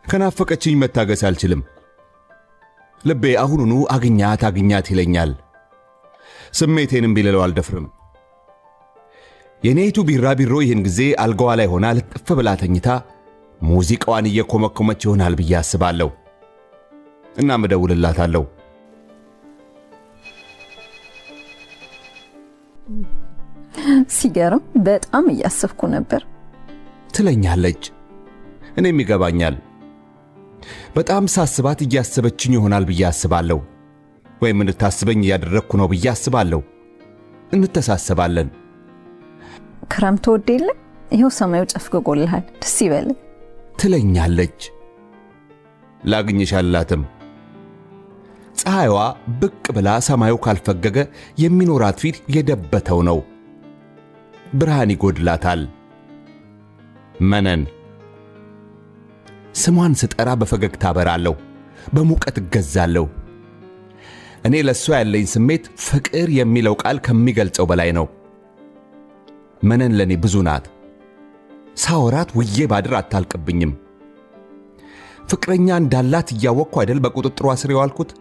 ከናፈቀችኝ መታገስ አልችልም። ልቤ አሁኑኑ አግኛት አግኛት ይለኛል። ስሜቴንም ቢልለው አልደፍርም። የኔቱ ቢራቢሮ ይህን ጊዜ አልጋዋ ላይ ሆና ልጥፍ ብላ ተኝታ ሙዚቃዋን እየኮመኮመች ይሆናል ብዬ አስባለሁ። እናም እደውልላታለሁ። ሲገርም በጣም እያሰብኩ ነበር ትለኛለች። እኔም ይገባኛል። በጣም ሳስባት እያሰበችኝ ይሆናል ብዬ አስባለሁ። ወይም እንድታስበኝ እያደረግኩ ነው ብዬ አስባለሁ። እንተሳሰባለን። ክረምት ወድ የለ ይኸው ሰማዩ ጨፍግጎልሃል፣ ደስ ይበል ትለኛለች። ላግኝሽ አላትም። ፀሐይዋ ብቅ ብላ ሰማዩ ካልፈገገ የሚኖራት ፊት የደበተው ነው። ብርሃን ይጎድላታል። መነን ስሟን ስጠራ በፈገግታ አበራለሁ፣ በሙቀት እገዛለሁ። እኔ ለእሷ ያለኝ ስሜት ፍቅር የሚለው ቃል ከሚገልጸው በላይ ነው። መነን ለእኔ ብዙ ናት። ሳወራት ውዬ ባድር አታልቅብኝም። ፍቅረኛ እንዳላት እያወቅኩ አይደል በቁጥጥሯ ስር የዋልኩት?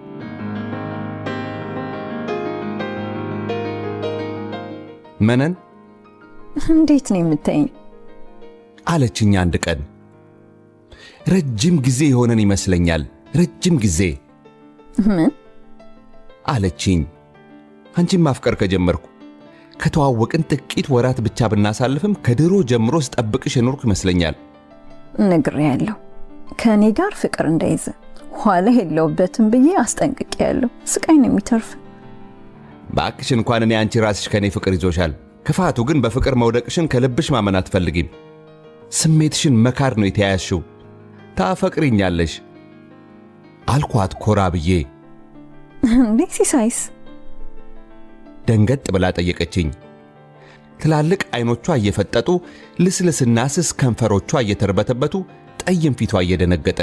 መነን እንዴት ነው የምታይኝ? አለችኝ አንድ ቀን። ረጅም ጊዜ የሆነን ይመስለኛል። ረጅም ጊዜ። ምን አለችኝ። አንቺን ማፍቀር ከጀመርኩ ከተዋወቅን ጥቂት ወራት ብቻ ብናሳልፍም ከድሮ ጀምሮ ስጠብቅሽ የኖርኩ ይመስለኛል። ነግሬያለሁ፣ ከእኔ ጋር ፍቅር እንዳይዘ ኋላ የለውበትም ብዬ አስጠንቅቄያለሁ። ስቃይ ነው የሚተርፍ። እባክሽ እንኳን እኔ አንቺ ራስሽ ከእኔ ፍቅር ይዞሻል። ክፋቱ ግን በፍቅር መውደቅሽን ከልብሽ ማመን አትፈልጊም። ስሜትሽን መካድ ነው የተያያዝሽው። ታፈቅሪኛለሽ አልኳት ኮራ ብዬ። እንዴ ሲሳይስ? ደንገጥ ብላ ጠየቀችኝ። ትላልቅ አይኖቿ እየፈጠጡ ልስልስና ስስ ከንፈሮቿ እየተርበተበቱ ጠይም ፊቷ እየደነገጠ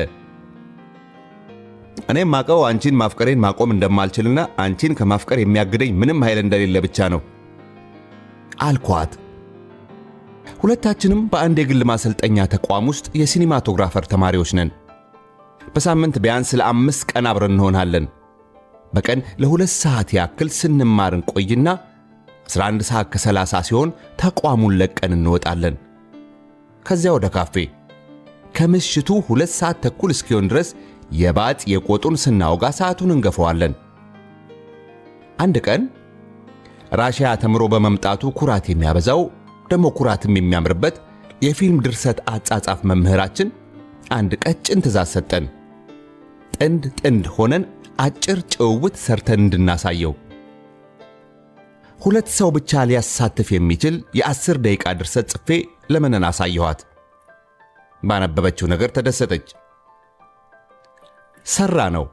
እኔም ማቀው አንቺን ማፍቀሬን ማቆም እንደማልችልና አንቺን ከማፍቀር የሚያግደኝ ምንም ኃይል እንደሌለ ብቻ ነው አልኳት። ሁለታችንም በአንድ የግል ማሰልጠኛ ተቋም ውስጥ የ cinematographer ተማሪዎች ነን። በሳምንት ቢያንስ ለ5 ቀን አብረን እንሆናለን። በቀን ለ2 ሰዓት ያክል ስንማር እንቆይና 11 ሰዓት ከ30 ሲሆን ተቋሙን ለቀን እንወጣለን። ከዚያ ወደ ካፌ ከምሽቱ 2 ሰዓት ተኩል እስኪሆን ድረስ የባጥ የቆጡን ስናወጋ ሰዓቱን እንገፈዋለን። አንድ ቀን ራሽያ ተምሮ በመምጣቱ ኩራት የሚያበዛው ደግሞ ኩራትም የሚያምርበት የፊልም ድርሰት አጻጻፍ መምህራችን አንድ ቀጭን ትእዛዝ ሰጠን። ጥንድ ጥንድ ሆነን አጭር ጭውውት ሰርተን እንድናሳየው። 2 ሰው ብቻ ሊያሳትፍ የሚችል የ10 ደቂቃ ድርሰት ጽፌ ለመነን አሳየኋት። ባነበበችው ነገር ተደሰተች። ሰራ ነው።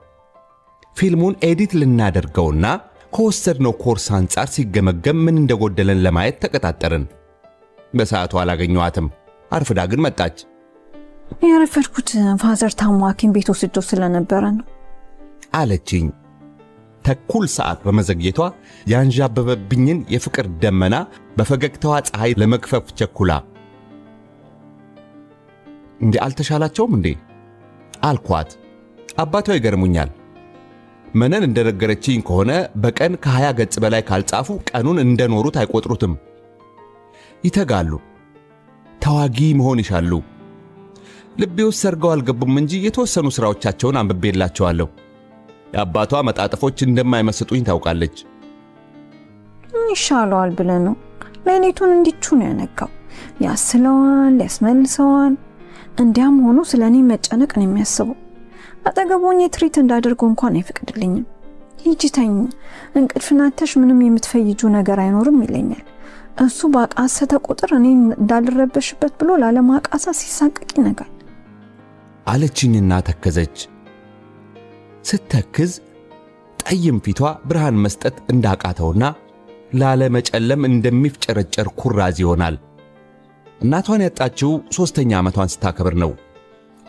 ፊልሙን edit ልናደርገውና ከወሰድነው ኮርስ አንጻር ሲገመገም ምን እንደጎደለን ለማየት ተቀጣጠርን። በሰዓቱ አላገኘኋትም። አርፍዳ ግን መጣች። ያረፈድኩት father ታሞ ሐኪም ቤት ወስጄው ስለነበረ ነው አለችኝ። ተኩል ሰዓት በመዘግየቷ ያንዣበበብኝን የፍቅር ደመና በፈገግታዋ ፀሐይ ለመግፈፍ ቸኩላ እንዴ አልተሻላቸውም እንዴ አልኳት። አባቷ ይገርሙኛል። መነን እንደነገረችኝ ከሆነ በቀን ከ20 ገጽ በላይ ካልጻፉ ቀኑን እንደኖሩት አይቆጥሩትም። ይተጋሉ፣ ተዋጊ መሆን ይሻሉ። ልቤ ውስጥ ሰርገው አልገቡም እንጂ የተወሰኑ ስራዎቻቸውን አንብቤላቸዋለሁ። የአባቷ መጣጥፎች እንደማይመስጡኝ ታውቃለች። ይሻለዋል ብለህ ነው? ሌሊቱን እንዲቹ ነው ያነጋው። ያስለዋል፣ ያስመልሰዋል። እንዲያም ሆኖ ስለኔ መጨነቅ ነው የሚያስበው። አጠገቡ ሆኜ ትሪት እንዳደርገው እንኳን አይፈቅድልኝም። ሂጂ ተኝ፣ እንቅልፍ ናተሽ ምንም የምትፈይጁ ነገር አይኖርም ይለኛል። እሱ ባቃሰተ ቁጥር እኔ እንዳልረበሽበት ብሎ ላለማቃሳት ሲሳቀቅ ይነጋል አለችኝና ተከዘች። ስተክዝ ጠይም ፊቷ ብርሃን መስጠት እንዳቃተውና ላለመጨለም እንደሚፍጨረጨር ኩራዝ ይሆናል። እናቷን ያጣችው 3ኛ ዓመቷን ስታከብር ነው።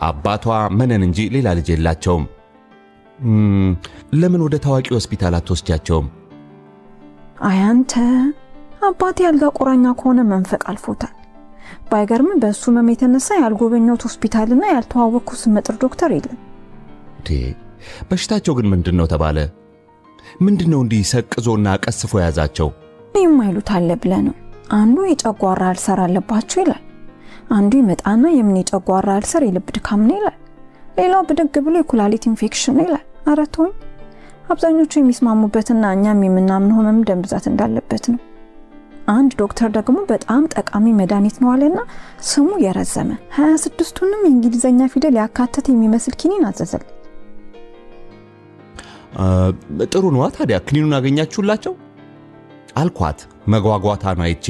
አባቷ መነን እንጂ ሌላ ልጅ የላቸውም። ለምን ወደ ታዋቂ ሆስፒታል አትወስጃቸውም? አይ አንተ፣ አባቴ አልጋ ቁራኛ ከሆነ መንፈቅ አልፎታል። ባይገርም በእሱ ህመም የተነሳ ያልጎበኘሁት ሆስፒታልና ያልተዋወቅኩት ስመጥር ዶክተር የለም። በሽታቸው ግን ምንድን ነው ተባለ? ምንድን ነው እንዲህ ሰቅዞና ቀስፎ የያዛቸው? የማይሉት አለ ብለህ ነው። አንዱ የጨጓራ ulcer አለባቸው ይላል። አንዱ ይመጣና የምን የጨጓራ ulcer የልብ ድካም ነው ይላል። ሌላው ብድግ ብሎ የኩላሊት ኢንፌክሽን ነው ይላል። ኧረ ተወኝ። አብዛኞቹ የሚስማሙበትና እኛም የምናምነው ህመም ደም ብዛት እንዳለበት ነው። አንድ ዶክተር ደግሞ በጣም ጠቃሚ መድኃኒት ነው አለና ስሙ የረዘመ 26ቱንም የእንግሊዘኛ ፊደል ያካተተ የሚመስል ኪኒን አዘዘልኝ። ጥሩ ነዋ። ታዲያ ክኒኑን አገኛችሁላቸው? አልኳት መጓጓቷን አይቼ።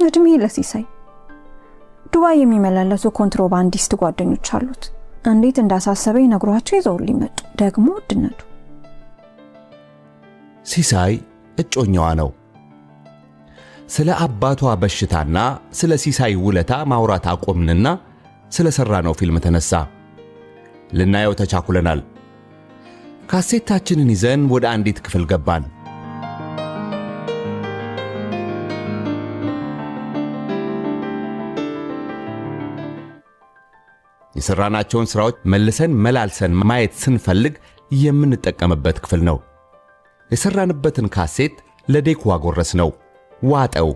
እድሜ ለሲሳይ። ዱባይ የሚመላለሱ ኮንትሮባንዲስት ጓደኞች አሉት። እንዴት እንዳሳሰበኝ ነግሯቸው ይዘውልኝ መጡ። ደግሞ ውድነቱ። ሲሳይ እጮኛዋ ነው። ስለ አባቷ በሽታና ስለ ሲሳይ ውለታ ማውራት አቆምንና ስለ ሰራነው ፊልም ተነሳ። ልናየው ተቻኩለናል። ካሴታችንን ይዘን ወደ አንዲት ክፍል ገባን። የሰራናቸውን ስራዎች መልሰን መላልሰን ማየት ስንፈልግ የምንጠቀምበት ክፍል ነው። የሰራንበትን ካሴት ለዴኩ አጎረስነው፣ ዋጠው።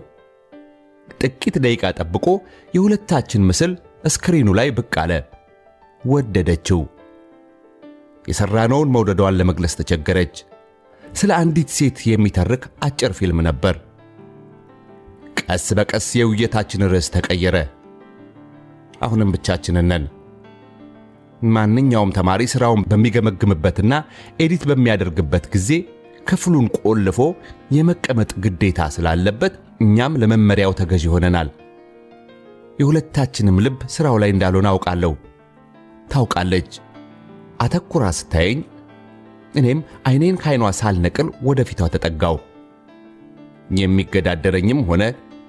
ጥቂት ደቂቃ ጠብቆ የሁለታችን ምስል ስክሪኑ ላይ ብቅ አለ። ወደደችው። የሰራነውን መውደዷን ለመግለጽ ተቸገረች። ስለ አንዲት ሴት የሚተርክ አጭር ፊልም ነበር። ቀስ በቀስ የውይይታችን ርዕስ ተቀየረ። አሁንም ብቻችንን ነን። ማንኛውም ተማሪ ስራውን በሚገመግምበትና edit በሚያደርግበት ጊዜ ክፍሉን ቆልፎ የመቀመጥ ግዴታ ስላለበት እኛም ለመመሪያው ተገዢ ሆነናል። የሁለታችንም ልብ ስራው ላይ እንዳልሆነ አውቃለሁ። ታውቃለች። አተኩራ ስታየኝ እኔም አይኔን ካይኗ ሳልነቅል ወደፊቷ ተጠጋው። የሚገዳደረኝም ሆነ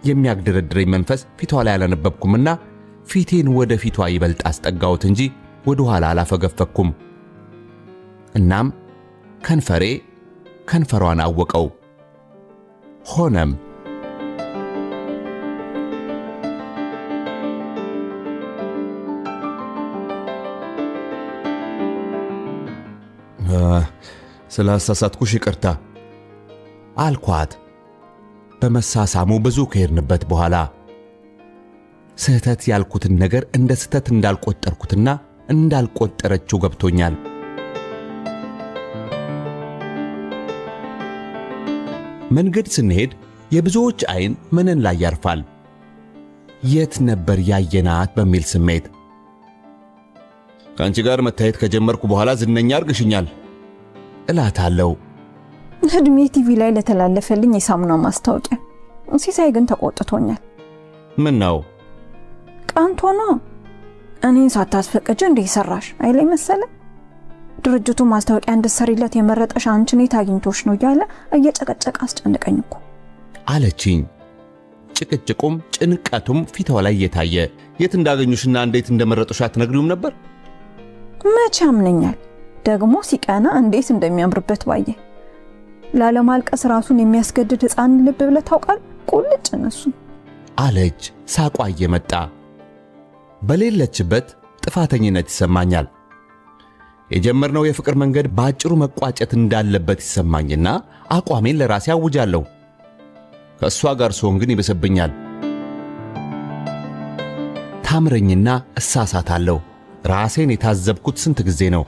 የሚያግደረድረኝ መንፈስ ፊቷ ላይ አላነበብኩምና ፊቴን ወደ ፊቷ ይበልጥ አስጠጋሁት እንጂ ወደ ኋላ አላፈገፈኩም። እናም ከንፈሬ ከንፈሯን አወቀው። ሆነም። ስላሳሳትኩሽ ይቅርታ አልኳት። በመሳሳሙ ብዙ ከሄድንበት በኋላ ስህተት ያልኩትን ነገር እንደ ስህተት እንዳልቆጠርኩትና እንዳልቆጠረችው ገብቶኛል። መንገድ ስንሄድ የብዙዎች አይን መነን ላይ ያርፋል። የት ነበር ያየናት በሚል ስሜት ከአንቺ ጋር መታየት ከጀመርኩ በኋላ ዝነኛ አርግሽኛል እላታለሁ። እድሜ ቲቪ ላይ ለተላለፈልኝ የሳሙና ማስታወቂያ። ሲሳይ ግን ተቆጥቶኛል። ምን ነው ቀንቶ ነው? እኔን ሳታስፈቅጂ እንዲህ ሰራሽ አይለኝ መሰለ። ድርጅቱ ማስታወቂያ እንድትሰሪለት የመረጠሽ አንቺን የት አግኝቶሽ ነው እያለ እየጨቀጨቀ አስጨንቀኝ እኮ አለችኝ። ጭቅጭቁም ጭንቀቱም ፊቷ ላይ እየታየ የት እንዳገኙሽና እንዴት እንደመረጡሽ አትነግሪውም ነበር? መቼ አምነኛል። ደግሞ ሲቀና እንዴት እንደሚያምርበት ባየ። ላለማልቀስ ራሱን የሚያስገድድ ሕፃን ልብ ብለህ ታውቃለህ? ቁልጭ እነሱ አለች ሳቋ እየመጣ። በሌለችበት ጥፋተኝነት ይሰማኛል። የጀመርነው የፍቅር መንገድ በአጭሩ መቋጨት እንዳለበት ይሰማኝና አቋሜን ለራሴ አውጃለሁ። ከእሷ ጋር ስሆን ግን ይበስብኛል። ታምረኝና እሳሳታለሁ። ራሴን የታዘብኩት ስንት ጊዜ ነው።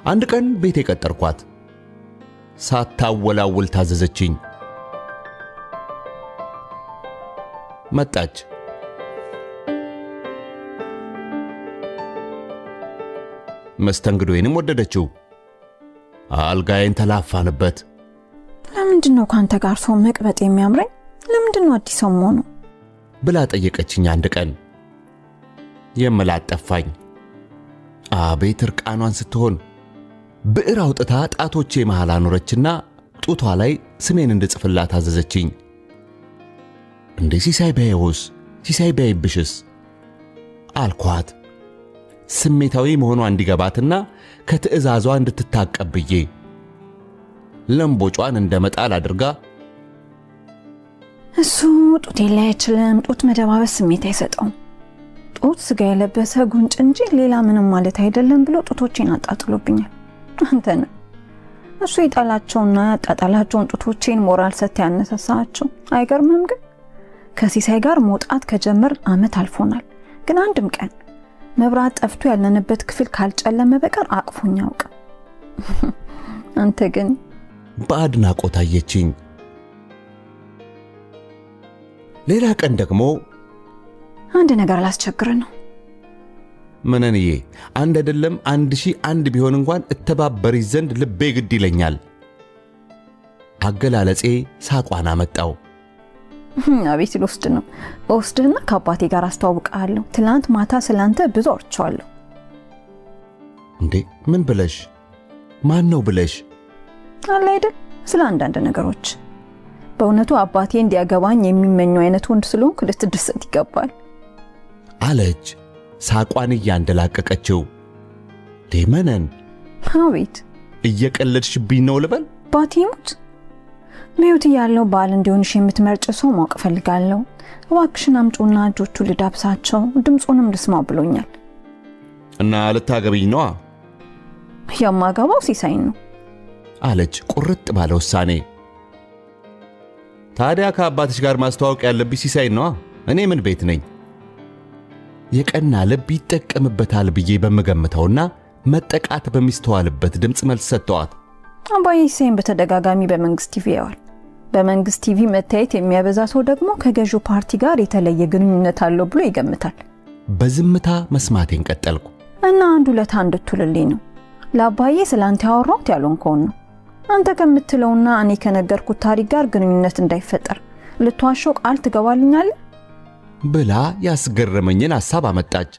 አንድ ቀን ቤቴ ቀጠርኳት። ሳታወላውል ታዘዘችኝ። መጣች። መስተንግዶዬንም ወደደችው። አልጋዬን ተላፋንበት። ለምንድን ነው ከአንተ ጋር ሰው መቅበጥ የሚያምረኝ? ለምንድን ነው አዲስ ሰው መሆኑ ብላ ጠየቀችኝ። አንድ ቀን የምላት ጠፋኝ። አቤት እርቃኗን ስትሆን! ብዕር አውጥታ ጣቶቼ መሃል አኖረችና ጡቷ ላይ ስሜን እንድጽፍላት አዘዘችኝ። እንዴ ሲሳይ ቢያየውስ? ሲሳይ ቢያይብሽስ? አልኳት ስሜታዊ መሆኗ እንዲገባትና ከትዕዛዟ እንድትታቀብ ብዬ። ለምቦጯን እንደ መጣል አድርጋ እሱ ጡቴን ላይ አይችልም። ጡት መደባበስ ስሜት አይሰጠውም። ጡት ስጋ የለበሰ ጉንጭ እንጂ ሌላ ምንም ማለት አይደለም ብሎ ጡቶቼን አጣጥሎብኛል። አንተ ነህ እሱ የጣላቸውና ያጣጣላቸውን ጡቶቼን ሞራል ሰጥተህ ያነሳሳቸው። አይገርምም? ግን ከሲሳይ ጋር መውጣት ከጀመርን ዓመት አልፎናል። ግን አንድም ቀን መብራት ጠፍቶ ያለንበት ክፍል ካልጨለመ በቀር አቅፎኝ አያውቅም። አንተ ግን በአድናቆት አየችኝ። ሌላ ቀን ደግሞ አንድ ነገር ላስቸግር ነው። መነንዬ፣ አንድ አይደለም 1001 ቢሆን እንኳን እተባበሪሽ ዘንድ ልቤ ግድ ይለኛል። አገላለጼ ሳቋን አመጣው። አቤት ልወስድ ነው። እወስድህና ከአባቴ ጋር አስተዋውቅሃለሁ። ትላንት ማታ ስላንተ ብዙ አውርቼዋለሁ። እንዴ ምን ብለሽ? ማን ነው ብለሽ? አለ አይደል ስለ አንዳንድ ነገሮች። በእውነቱ አባቴ እንዲያገባኝ የሚመኘው አይነት ወንድ ስለሆንኩ ልትደሰት ይገባል አለች ሳቋን እያንደላቀቀችው። ዴመነን፣ አቤት። እየቀለድሽብኝ ነው ልበል? አባቴ ይሙት በሕይወት እያለሁ ባል እንዲሆንሽ የምትመርጭ ሰው ማወቅ እፈልጋለሁ። እባክሽን አምጪውና እጆቹ ልዳብሳቸው፣ ድምፁንም ልስማው ብሎኛል። እና ልታገቢኝ ነዋ? የማገባው ሲሳይን ነው አለች ቁርጥ ባለ ውሳኔ። ታዲያ ከአባትሽ ጋር ማስተዋወቅ ያለብሽ ሲሳይን ነዋ። እኔ ምን ቤት ነኝ? የቀና ልብ ይጠቀምበታል ብዬ በምገምተውና መጠቃት በሚስተዋልበት ድምፅ መልስ ሰጥተዋት። አባዬ ሲሳይን በተደጋጋሚ በመንግስት ቲቪ ያዋል። በመንግስት ቲቪ መታየት የሚያበዛ ሰው ደግሞ ከገዢው ፓርቲ ጋር የተለየ ግንኙነት አለው ብሎ ይገምታል። በዝምታ መስማቴን ቀጠልኩ። እና አንድ ውለታ እንድትውልልኝ ነው ለአባዬ ስላንተ ያወራሁት ያልሆንከውን ነው። አንተ ከምትለውና እኔ ከነገርኩት ታሪክ ጋር ግንኙነት እንዳይፈጠር ልትዋሸው ቃል ትገባልኛለህ? ብላ ያስገረመኝን ሐሳብ አመጣች።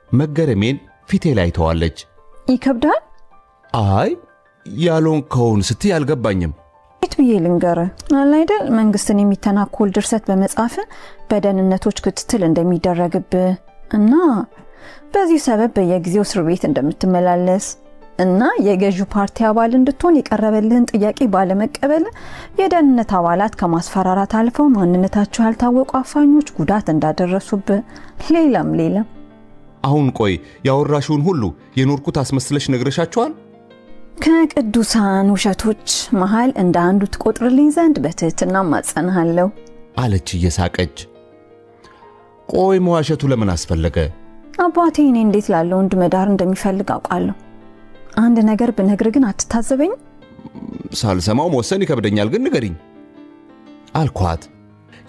መገረሜን ፊቴ ላይ ተዋለች። ይከብዳል? አይ ያልሆንከውን ስትይ አልገባኝም። የት ብዬ ልንገርህ? አለ አይደል መንግስትን የሚተናኮል ድርሰት በመጻፍ በደህንነቶች ክትትል እንደሚደረግብህ እና በዚህ ሰበብ በየጊዜው እስር ቤት እንደምትመላለስ እና የገዢው ፓርቲ አባል እንድትሆን የቀረበልህን ጥያቄ ባለመቀበል የደህንነት አባላት ከማስፈራራት አልፈው ማንነታቸው ያልታወቁ አፋኞች ጉዳት እንዳደረሱብህ፣ ሌላም ሌላም። አሁን ቆይ ያወራሽውን ሁሉ የኖርኩት አስመስለሽ ነግረሻቸዋል? ከቅዱሳን ውሸቶች መሃል እንደ አንዱ ትቆጥርልኝ ዘንድ በትህትና ማጸንሃለሁ አለች እየሳቀች። ቆይ መዋሸቱ ለምን አስፈለገ? አባቴ እኔ እንዴት ላለ ወንድ መዳር እንደሚፈልግ አውቃለሁ። አንድ ነገር ብነግር ግን አትታዘበኝ? ሳልሰማው መወሰን ይከብደኛል፣ ግን ንገሪኝ አልኳት።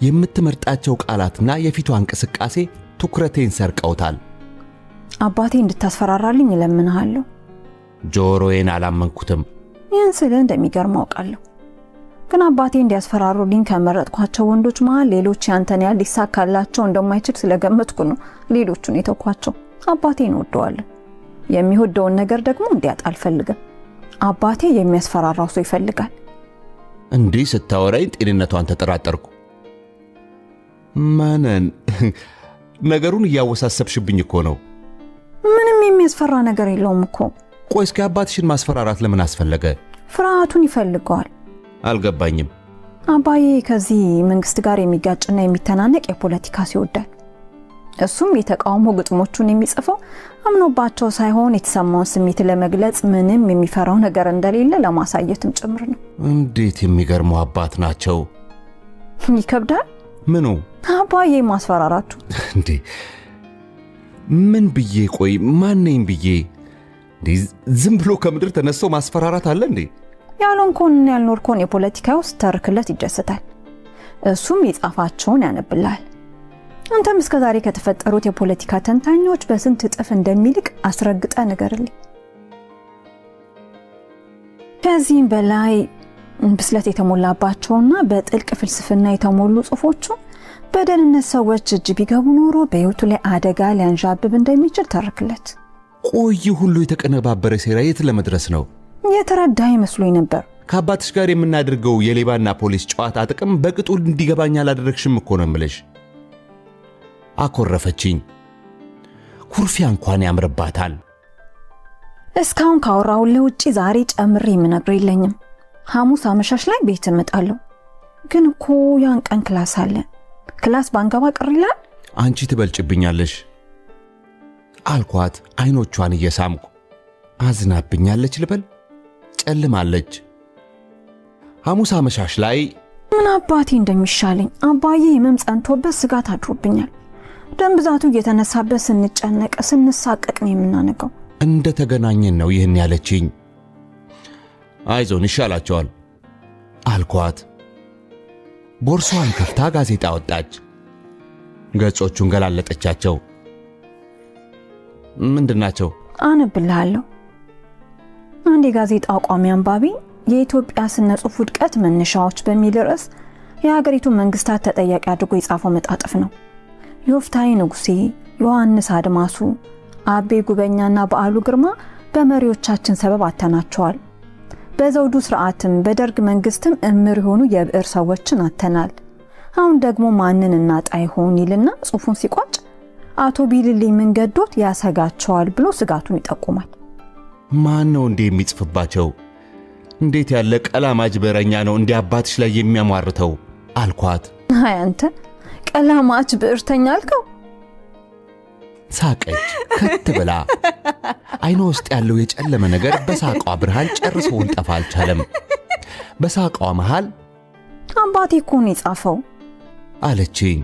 የምትመርጣቸው ቃላትና የፊቷ እንቅስቃሴ ትኩረቴን ሰርቀውታል። አባቴ እንድታስፈራራልኝ እለምንሃለሁ። ጆሮዬን አላመንኩትም። ይህን ስልህ እንደሚገርም አውቃለሁ። ግን አባቴ እንዲያስፈራሩልኝ ከመረጥኳቸው ወንዶች መሃል ሌሎች ያንተን ያህል ሊሳካላቸው እንደማይችል ስለገመትኩ ነው ሌሎቹን የተውኳቸው። አባቴን እወደዋለሁ። የሚወደውን ነገር ደግሞ እንዲያጣ አልፈልግም። አባቴ የሚያስፈራራው ሰው ይፈልጋል። እንዲህ ስታወራኝ ጤንነቷን ተጠራጠርኩ። መነን፣ ነገሩን እያወሳሰብሽብኝ እኮ ነው። ምንም የሚያስፈራ ነገር የለውም እኮ። ቆይ እስኪ አባትሽን ማስፈራራት ለምን አስፈለገ? ፍርሃቱን ይፈልገዋል። አልገባኝም። አባዬ ከዚህ መንግስት ጋር የሚጋጭና የሚተናነቅ የፖለቲካ ሲወዳል። እሱም የተቃውሞ ግጥሞቹን የሚጽፈው አምኖባቸው ሳይሆን የተሰማውን ስሜት ለመግለጽ ምንም የሚፈራው ነገር እንደሌለ ለማሳየትም ጭምር ነው። እንዴት የሚገርሙ አባት ናቸው። ይከብዳል። ምኑ? አባዬ ማስፈራራቱ። እንዴ ምን ብዬ? ቆይ ማነኝ ብዬ? እንዴ ዝም ብሎ ከምድር ተነስቶ ማስፈራራት አለ እንዴ? ያልሆንከውንና ያልኖርከውን የፖለቲካ ውስጥ ተርክለት ይደሰታል። እሱም የጻፋቸውን ያነብልሃል። አንተም እስከ ዛሬ ከተፈጠሩት የፖለቲካ ተንታኞች በስንት እጥፍ እንደሚልቅ አስረግጠ ንገርልኝ። ከዚህም በላይ ብስለት የተሞላባቸውና በጥልቅ ፍልስፍና የተሞሉ ጽሑፎቹ በደህንነት ሰዎች እጅ ቢገቡ ኖሮ በሕይወቱ ላይ አደጋ ሊያንዣብብ እንደሚችል ተርክለት። ቆይ ሁሉ የተቀነባበረ ሴራ የት ለመድረስ ነው? የተረዳ ይመስሎኝ ነበር። ከአባትሽ ጋር የምናደርገው የሌባና ፖሊስ ጨዋታ ጥቅም በቅጡ እንዲገባኝ አላደረግሽም እኮ ነው የምልሽ። አኮረፈችኝ። ኩርፊያ እንኳን ያምርባታል። እስካሁን ካወራሁልህ ውጪ ዛሬ ጨምሬ የምነግርህ የለኝም። ሐሙስ አመሻሽ ላይ ቤት እመጣለሁ። ግን እኮ ያን ቀን class አለ። Class ባንገባ ቅር ይላል? አንቺ ትበልጭብኛለሽ አልኳት፣ አይኖቿን እየሳምኩ። አዝናብኛለች ልበል? ጨልማለች። ሐሙስ አመሻሽ ላይ ምን አባቴ እንደሚሻለኝ አባዬ ህመም ጸንቶበት ስጋት አድሮብኛል። ደም ብዛቱ እየተነሳበት ስንጨነቅ ስንሳቀቅ ነው የምናነጋው። እንደ ተገናኘን ነው ይህን ያለችኝ። አይዞን ይሻላቸዋል አልኳት። ቦርሳዋን ከፍታ ጋዜጣ ወጣች። ገጾቹን ገላለጠቻቸው። ምንድናቸው? አነብልሃለሁ። አንድ የጋዜጣ ቋሚ አንባቢ የኢትዮጵያ ስነ ጽሑፍ ውድቀት መነሻዎች በሚል ርዕስ የሀገሪቱን መንግስታት ተጠያቂ አድርጎ የጻፈው መጣጥፍ ነው። ዮፍታሔ ንጉሴ፣ ዮሐንስ አድማሱ፣ አቤ ጉበኛና በዓሉ ግርማ በመሪዎቻችን ሰበብ አተናቸዋል። በዘውዱ ስርዓትም በደርግ መንግስትም እምር የሆኑ የብዕር ሰዎችን አተናል። አሁን ደግሞ ማንን እናጣ ይሆን ይልና ጽሑፉን ሲቋጭ አቶ ቢልልኝ መንገዶት ያሰጋቸዋል ብሎ ስጋቱን ይጠቁማል። ማን ነው እንዴ የሚጽፍባቸው? እንዴት ያለ ቀላማጅ ብዕረኛ ነው እንዲህ አባትሽ ላይ የሚያሟርተው አልኳት። አይ አንተ ቀላማጅ ብዕርተኛ አልከው? ሳቀች ከት ብላ። አይኗ ውስጥ ያለው የጨለመ ነገር በሳቋ ብርሃን ጨርሶ ሊጠፋ አልቻለም። በሳቋ መሃል አባቴ እኮ ነው የጻፈው አለችኝ።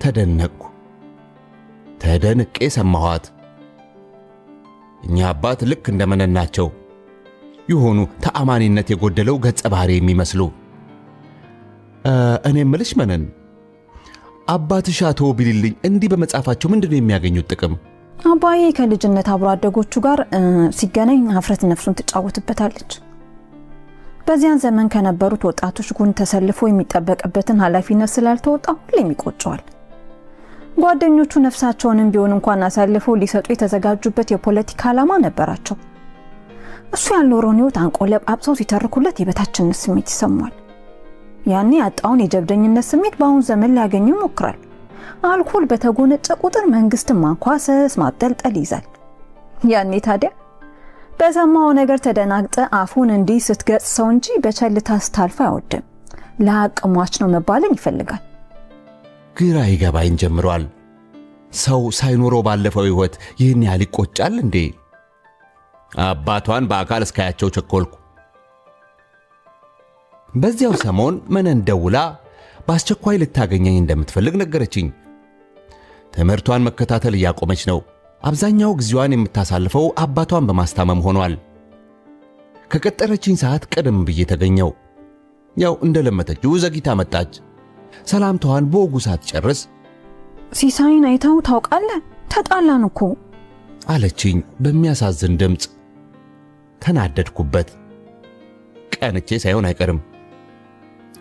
ተደነቅኩ። ተደንቄ ሰማኋት። እኛ አባት ልክ እንደመነን ናቸው የሆኑ ተአማኒነት የጎደለው ገጸ ባህሪ የሚመስሉ። እኔ እምልሽ መነን፣ አባትሽ አቶ ቢልልኝ እንዲህ በመጻፋቸው ምንድነው የሚያገኙት ጥቅም? አባዬ ከልጅነት አብሮ አደጎቹ ጋር ሲገናኝ ሀፍረት ነፍሱን ትጫወትበታለች። በዚያን ዘመን ከነበሩት ወጣቶች ጎን ተሰልፎ የሚጠበቅበትን ኃላፊነት ስላልተወጣ ሁሌም ይቆጨዋል። ጓደኞቹ ነፍሳቸውንም ቢሆን እንኳን አሳልፈው ሊሰጡ የተዘጋጁበት የፖለቲካ ዓላማ ነበራቸው። እሱ ያልኖረውን ሕይወት አንቆለጳጵሰው ሲተርኩለት የበታችነት ስሜት ይሰማዋል። ያኔ ያጣውን የጀብደኝነት ስሜት በአሁን ዘመን ሊያገኘው ይሞክራል። አልኮል በተጎነጨ ቁጥር መንግስትን ማንኳሰስ፣ ማብጠልጠል ይይዛል። ያኔ ታዲያ በሰማው ነገር ተደናግጠ አፉን እንዲህ ስትገጽ ሰው እንጂ በቸልታ ስታልፍ አይወድም። ለሐቅ ሟች ነው መባልን ይፈልጋል። ግራ ይገባኝ ጀምሯል። ሰው ሳይኖረው ባለፈው ሕይወት ይህን ያህል ይቆጫል እንዴ? አባቷን በአካል እስካያቸው ቸኮልኩ። በዚያው ሰሞን መነን ደውላ በአስቸኳይ ልታገኘኝ እንደምትፈልግ ነገረችኝ። ትምህርቷን መከታተል እያቆመች ነው። አብዛኛው ጊዜዋን የምታሳልፈው አባቷን በማስታመም ሆኗል። ከቀጠረችኝ ሰዓት ቀደም ብዬ ተገኘው። ያው እንደለመተችው ዘግይታ መጣች። ሰላምታዋን በወጉ ሳትጨርስ ሲሳይን አይተው ታውቃለህ? ተጣላን እኮ አለችኝ በሚያሳዝን ድምፅ። ተናደድኩበት። ቀንቼ ሳይሆን አይቀርም።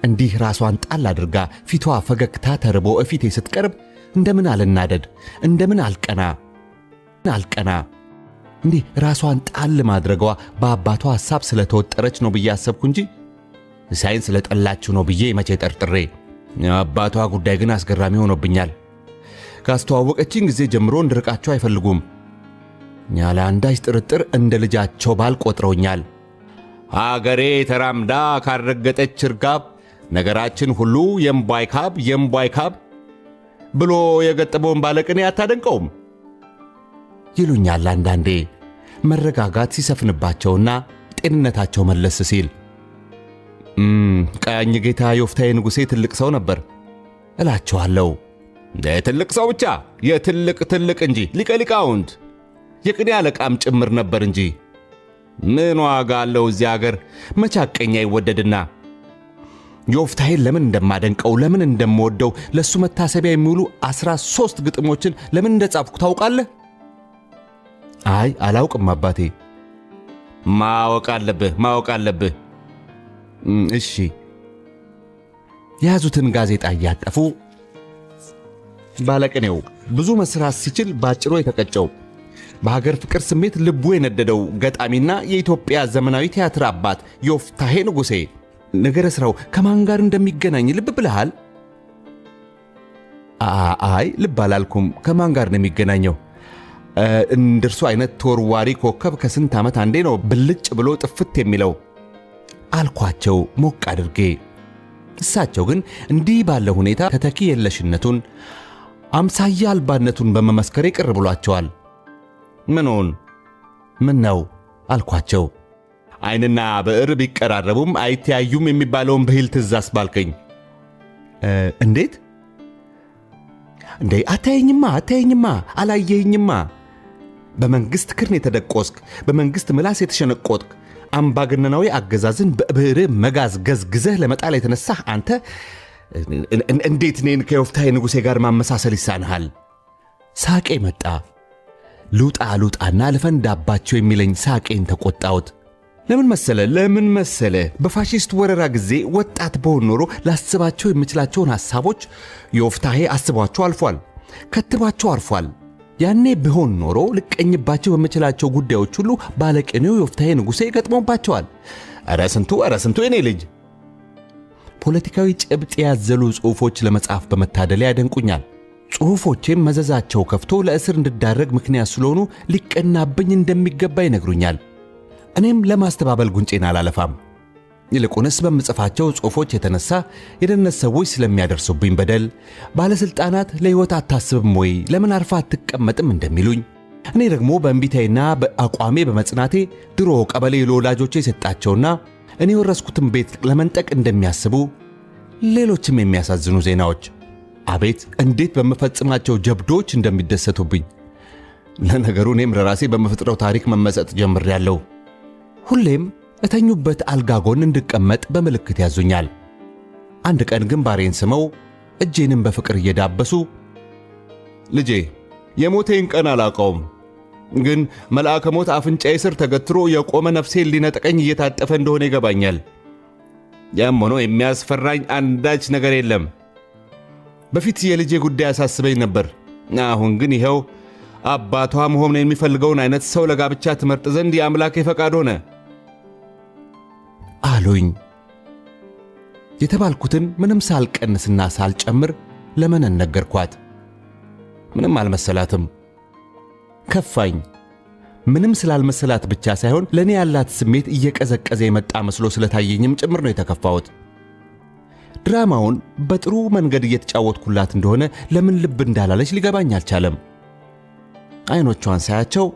እንዲህ ራሷን ጣል አድርጋ ፊቷ ፈገግታ ተርቦ እፊቴ ስትቀርብ እንደምን አልናደድ፣ እንደምን አልቀና አልቀና። እንዲህ ራሷን ጣል ማድረጓ በአባቷ ሐሳብ ስለተወጠረች ነው ብዬ አሰብኩ እንጂ ሲሳይን ስለጠላችው ነው ብዬ መቼ ጠርጥሬ። አባቷ ጉዳይ ግን አስገራሚ ሆኖብኛል። ካስተዋወቀችኝ ጊዜ ጀምሮ እንድርቃቸው አይፈልጉም። ያለ አንዳች ጥርጥር እንደ ልጃቸው ባል ቆጥረውኛል። አገሬ ተራምዳ ካረገጠች እርጋብ ነገራችን ሁሉ የምቧይ ካብ የምቧይ ካብ ብሎ የገጠመውን ባለቅኔ አታደንቀውም ይሉኛል አንዳንዴ መረጋጋት ሲሰፍንባቸውና ጤንነታቸው መለስ ሲል። ቀኝ ጌታ ዮፍታሔ ንጉሴ ትልቅ ሰው ነበር እላቸዋለሁ። ትልቅ ሰው ብቻ የትልቅ ትልቅ እንጂ ሊቀ ሊቃውንት የቅኔ አለቃም ጭምር ነበር እንጂ ምን ዋጋ አለው እዚያ አገር መቻቀኛ ይወደድና። ዮፍታሔን ለምን እንደማደንቀው ለምን እንደምወደው ለሱ መታሰቢያ የሚውሉ 13 ግጥሞችን ለምን እንደጻፍኩ ታውቃለህ? አይ አላውቅም አባቴ። ማወቅ አለብህ ማወቅ አለብህ። እሺ። የያዙትን ጋዜጣ እያጠፉ ባለቅኔው ብዙ መስራት ሲችል ባጭሩ የተቀጨው በሀገር ፍቅር ስሜት ልቡ የነደደው ገጣሚና የኢትዮጵያ ዘመናዊ ቲያትር አባት ዮፍታሔ ንጉሴ ነገረ ስራው ከማን ጋር እንደሚገናኝ ልብ ብለሃል? አይ ልብ አላልኩም። ከማን ጋር ነው የሚገናኘው? እንደርሱ አይነት ተወርዋሪ ኮከብ ከስንት ዓመት አንዴ ነው ብልጭ ብሎ ጥፍት የሚለው አልኳቸው ሞቅ አድርጌ። እሳቸው ግን እንዲህ ባለ ሁኔታ ተተኪ የለሽነቱን አምሳያ አልባነቱን በመመስከሬ ቅር ብሏቸዋል። ምኑን? ምን ነው አልኳቸው። ዓይንና ብዕር ቢቀራረቡም አይተያዩም የሚባለውን ብሂል ትዝ አስባልከኝ። እንዴት? እንዴ አታየኝማ፣ አታየኝማ፣ አላየኸኝማ። በመንግሥት ክርን የተደቆስክ፣ በመንግሥት ምላስ የተሸነቆጥክ፣ አምባገነናዊ አገዛዝን በብዕርህ መጋዝ ገዝግዘህ ለመጣል የተነሳህ አንተ እንዴት እኔን ከዮፍታሔ ንጉሴ ጋር ማመሳሰል ይሳንሃል? ሳቄ መጣ። ልውጣ ልውጣና ልፈንዳባቸው የሚለኝ ሳቄን ተቆጣሁት። ለምን መሰለ ለምን መሰለ በፋሺስት ወረራ ጊዜ ወጣት በሆን ኖሮ ላስባቸው የምችላቸውን ሐሳቦች ዮፍታሔ አስቧቸው አልፏል፣ ከትቧቸው አርፏል። ያኔ ብሆን ኖሮ ልቀኝባቸው በምችላቸው ጉዳዮች ሁሉ ባለቅኔው ዮፍታሔ ንጉሴ ገጥሞባቸዋል። ኧረ ስንቱ፣ ኧረ ስንቱ የኔ ልጅ። ፖለቲካዊ ጭብጥ ያዘሉ ጽሑፎች ለመጻፍ በመታደል ያደንቁኛል። ጽሑፎቼም መዘዛቸው ከፍቶ ለእስር እንድዳረግ ምክንያት ስለሆኑ ሊቀናብኝ እንደሚገባ ይነግሩኛል። እኔም ለማስተባበል ጉንጬን አላለፋም። ይልቁንስ በምጽፋቸው ጽሑፎች የተነሳ የደህንነት ሰዎች ስለሚያደርሱብኝ በደል፣ ባለሥልጣናት ለሕይወት አታስብም ወይ ለምን አርፋ አትቀመጥም እንደሚሉኝ፣ እኔ ደግሞ በእንቢታዬና በአቋሜ በመጽናቴ ድሮ ቀበሌ ለወላጆቼ የሰጣቸውና እኔ የወረስኩትን ቤት ለመንጠቅ እንደሚያስቡ፣ ሌሎችም የሚያሳዝኑ ዜናዎች። አቤት እንዴት በምፈጽማቸው ጀብዶች እንደሚደሰቱብኝ። ለነገሩ እኔም ለራሴ በምፈጥረው ታሪክ መመሰጥ ጀምሬያለሁ። ሁሌም እተኙበት አልጋ ጎን እንድቀመጥ በምልክት ያዙኛል። አንድ ቀን ግንባሬን ስመው እጄንም በፍቅር እየዳበሱ ልጄ የሞቴን ቀን አላውቀውም፣ ግን መልአከ ሞት አፍንጫዬ ስር ተገትሮ የቆመ ነፍሴን ሊነጥቀኝ እየታጠፈ እንደሆነ ይገባኛል። ያም ሆኖ የሚያስፈራኝ አንዳች ነገር የለም። በፊት የልጄ ጉዳይ ያሳስበኝ ነበር። አሁን ግን ይኸው አባቷ መሆን የሚፈልገውን አይነት ሰው ለጋብቻ ትመርጥ ዘንድ የአምላኬ ፈቃድ ሆነ አሉኝ። የተባልኩትን ምንም ሳልቀንስና ሳልጨምር ለመነን ነገርኳት። ምንም አልመሰላትም። ከፋኝ። ምንም ስላልመሰላት ብቻ ሳይሆን ለእኔ ያላት ስሜት እየቀዘቀዘ የመጣ መስሎ ስለታየኝም ጭምር ነው የተከፋሁት። ድራማውን በጥሩ መንገድ እየተጫወትኩላት እንደሆነ ለምን ልብ እንዳላለች ሊገባኝ አልቻለም። አይኖቿን ሳያቸው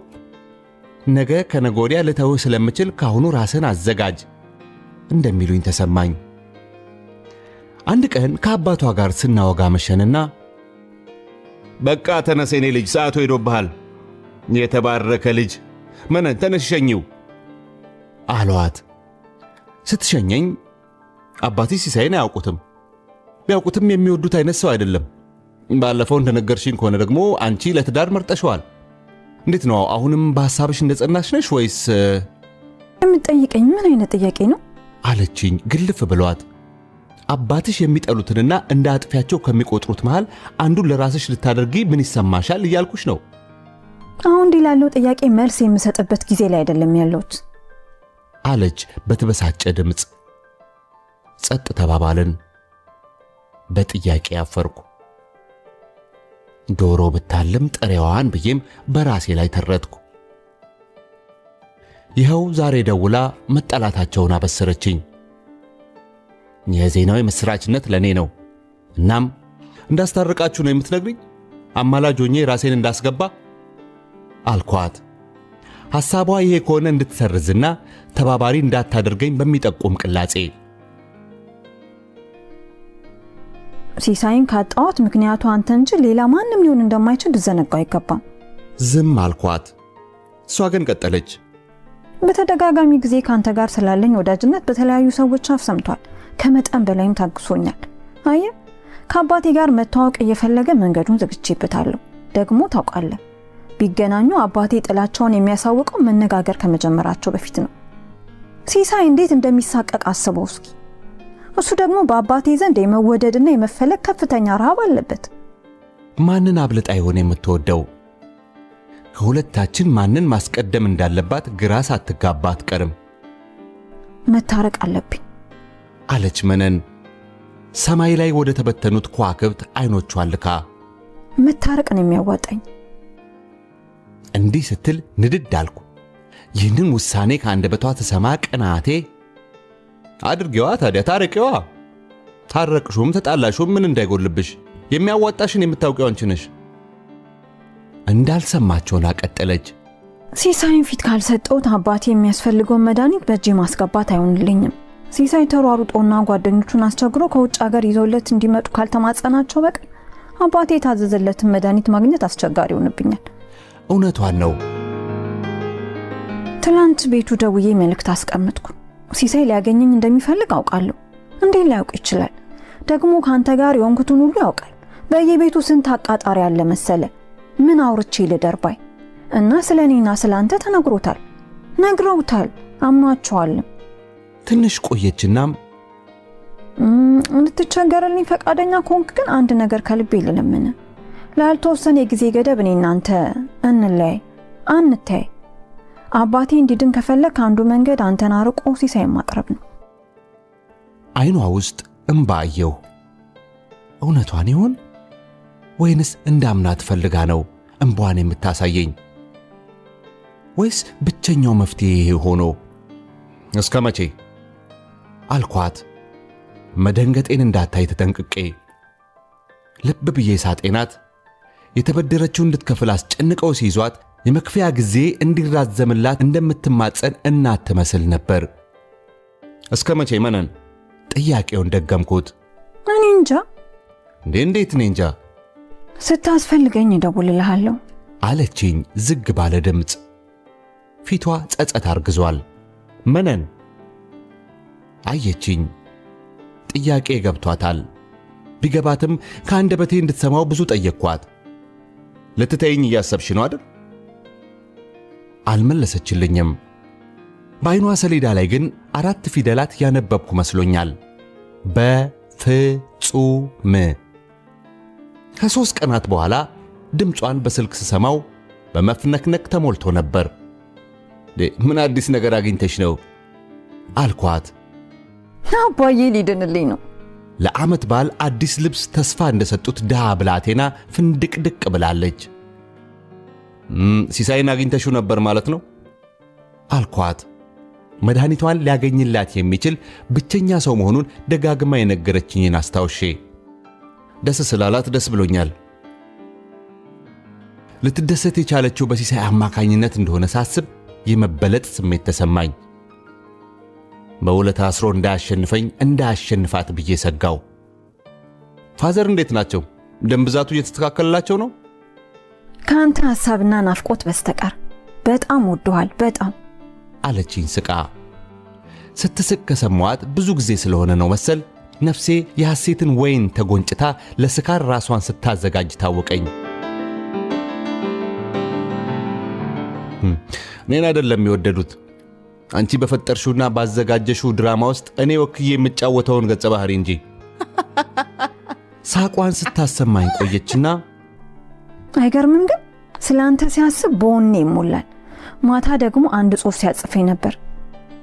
ነገ ከነገ ወዲያ ልተውህ ስለምችል ካሁኑ ራስህን አዘጋጅ እንደሚሉኝ ተሰማኝ። አንድ ቀን ከአባቷ ጋር ስናወጋ መሸንና በቃ ተነስ የኔ ልጅ ሰዓቱ ሄዶብሃል፣ የተባረከ ልጅ መነን ተነሽ ሸኚው አሏት። ስትሸኘኝ አባቴ ሲሳይን አያውቁትም። ቢያውቁትም የሚወዱት አይነት ሰው አይደለም። ባለፈው እንደነገርሽኝ ከሆነ ደግሞ አንቺ ለትዳር መርጠሸዋል። እንዴት ነው አሁንም በሐሳብሽ እንደጸናሽ ነሽ ወይስ? የምትጠይቀኝ ምን አይነት ጥያቄ ነው አለችኝ ግልፍ ብሏት። አባትሽ የሚጠሉትንና እንደ አጥፊያቸው ከሚቆጥሩት መሃል አንዱን ለራስሽ ልታደርጊ ምን ይሰማሻል እያልኩሽ ነው። አሁን እንዲህ ላለው ጥያቄ መልስ የምሰጥበት ጊዜ ላይ አይደለም ያለሁት አለች በተበሳጨ ድምፅ። ጸጥ ተባባልን። በጥያቄ አፈርኩ። ዶሮ ብታልም ጥሬዋን ብዬም በራሴ ላይ ተረትኩ። ይኸው ዛሬ ደውላ መጠላታቸውን አበሰረችኝ። የዜናው የምስራችነት ለእኔ ነው። እናም እንዳስታርቃችሁ ነው የምትነግሪኝ? አማላጅ ሆኜ ራሴን እንዳስገባ አልኳት። ሐሳቧ ይሄ ከሆነ እንድትሰርዝና ተባባሪ እንዳታደርገኝ በሚጠቁም ቅላጼ ሲሳይን ካጣሁት ምክንያቱ አንተ እንጂ ሌላ ማንም ሊሆን እንደማይችል ልዘነጋው አይገባም። ዝም አልኳት። እሷ ግን ቀጠለች። በተደጋጋሚ ጊዜ ከአንተ ጋር ስላለኝ ወዳጅነት በተለያዩ ሰዎች አፍ ሰምቷል። ከመጠን በላይም ታግሶኛል። አየህ፣ ከአባቴ ጋር መተዋወቅ እየፈለገ መንገዱን ዘግቼበታለሁ። ደግሞ ታውቃለህ፣ ቢገናኙ አባቴ ጥላቸውን የሚያሳውቀው መነጋገር ከመጀመራቸው በፊት ነው። ሲሳይ እንዴት እንደሚሳቀቅ አስበው እስኪ። እሱ ደግሞ በአባቴ ዘንድ የመወደድና የመፈለግ ከፍተኛ ረሃብ አለበት። ማንን አብልጣ ይሆን የምትወደው? ከሁለታችን ማንን ማስቀደም እንዳለባት ግራ ሳትጋባ አትቀርም። መታረቅ አለብኝ አለች መነን ሰማይ ላይ ወደ ተበተኑት ከዋክብት አይኖቿን ልካ። መታረቅ ነው የሚያዋጣኝ። እንዲህ ስትል ንድድ አልኩ። ይህንን ውሳኔ ከአንደበቷ ተሰማ ቅናቴ። አድርጌዋ ታዲያ ታረቂዋ ታረቅሹም ተጣላሹም ምን እንዳይጎልብሽ የሚያዋጣሽን የምታውቂው አንቺ ነሽ። እንዳልሰማቸውን አቀጠለች። ሲሳይን ፊት ካልሰጠሁት አባቴ የሚያስፈልገውን መድኃኒት በእጄ ማስገባት አይሆንልኝም። ሲሳይ ተሯሩጦና ጓደኞቹን አስቸግሮ ከውጭ ሀገር ይዘውለት እንዲመጡ ካልተማጸናቸው በቀር አባቴ የታዘዘለትን መድኃኒት ማግኘት አስቸጋሪ ይሆንብኛል። እውነቷን ነው። ትላንት ቤቱ ደውዬ መልእክት አስቀምጥኩ። ሲሳይ ሊያገኘኝ እንደሚፈልግ አውቃለሁ። እንዴት ሊያውቅ ይችላል? ደግሞ ከአንተ ጋር የሆንኩትን ሁሉ ያውቃል። በየቤቱ ስንት አቃጣሪ ያለ መሰለ። ምን አውርቼ ልደርባይ እና ስለ እኔና ስለ አንተ ተነግሮታል፣ ነግረውታል፣ አምኗቸዋልም። ትንሽ ቆየችናም እንድትቸገርልኝ ፈቃደኛ ከሆንክ ግን አንድ ነገር ከልቤ ልለምን። ላልተወሰነ የጊዜ ገደብ እኔ እናንተ እንለያይ፣ አንተያይ። አባቴ እንዲድን ከፈለግ አንዱ መንገድ አንተን አርቆ ሲሳይ ማቅረብ ነው። አይኗ ውስጥ እምባ አየሁ። እውነቷን ይሆን ወይንስ እንዳምናት ፈልጋ ነው እምቧን የምታሳየኝ? ወይስ ብቸኛው መፍትሄ ይሄ ሆኖ? እስከ መቼ አልኳት፣ መደንገጤን እንዳታይ ተጠንቅቄ። ልብ ብዬ ሳጤናት የተበደረችው እንድትከፍል አስጨንቀው ሲይዟት የመክፈያ ጊዜ እንዲራዘምላት እንደምትማጸን እናት ትመስል ነበር። እስከ መቼ መነን? ጥያቄውን ደገምኩት። እኔ እንጃ። እንዴ እንዴት እኔ እንጃ? ስታስፈልገኝ እደውልልሃለሁ አለችኝ ዝግ ባለ ድምፅ። ፊቷ ጸጸት አርግዟል። መነን አየችኝ። ጥያቄ ገብቷታል። ቢገባትም ከአንደበቴ እንድትሰማው ብዙ ጠየቅኳት። ልትተይኝ እያሰብሽ ነው አይደል? አልመለሰችልኝም። በዓይኗ ሰሌዳ ላይ ግን 4 ፊደላት ያነበብኩ መስሎኛል። በፍጹም። ከ3 ቀናት በኋላ ድምጿን በስልክ ስሰማው በመፍነክነክ ተሞልቶ ነበር። ምን አዲስ ነገር አግኝተሽ ነው አልኳት። አባዬ ሊድንልኝ ነው። ለዓመት በዓል አዲስ ልብስ ተስፋ እንደሰጡት ድሃ ብላቴና ፍንድቅድቅ ብላለች። ሲሳይን አግኝተሽው ነበር ማለት ነው አልኳት። መድኃኒቷን ሊያገኝላት የሚችል ብቸኛ ሰው መሆኑን ደጋግማ የነገረችኝን አስታውሼ ደስ ስላላት ደስ ብሎኛል። ልትደሰት የቻለችው በሲሳይ አማካኝነት እንደሆነ ሳስብ የመበለጥ ስሜት ተሰማኝ። በውለታ አስሮ እንዳያሸንፈኝ እንዳያሸንፋት ብዬ ሰጋው። Father እንዴት ናቸው? ደም ብዛቱ እየተስተካከለላቸው ነው? ከአንተ ሐሳብና ናፍቆት በስተቀር በጣም ወደዋል፣ በጣም አለችኝ ስቃ። ስትስቅ ከሰማኋት ብዙ ጊዜ ስለሆነ ነው መሰል ነፍሴ የሐሴትን ወይን ተጎንጭታ ለስካር ራሷን ስታዘጋጅ ታወቀኝ። እኔን አይደለም የወደዱት፣ አንቺ በፈጠርሽውና ባዘጋጀሽው ድራማ ውስጥ እኔ ወክዬ የምጫወተውን ገጸ ባህሪ እንጂ። ሳቋን ስታሰማኝ ቆየችና አይገርምም ግን ስላንተ ሲያስብ በወኔ ይሞላል። ማታ ደግሞ አንድ ጽሑፍ ሲያጽፈኝ ነበር።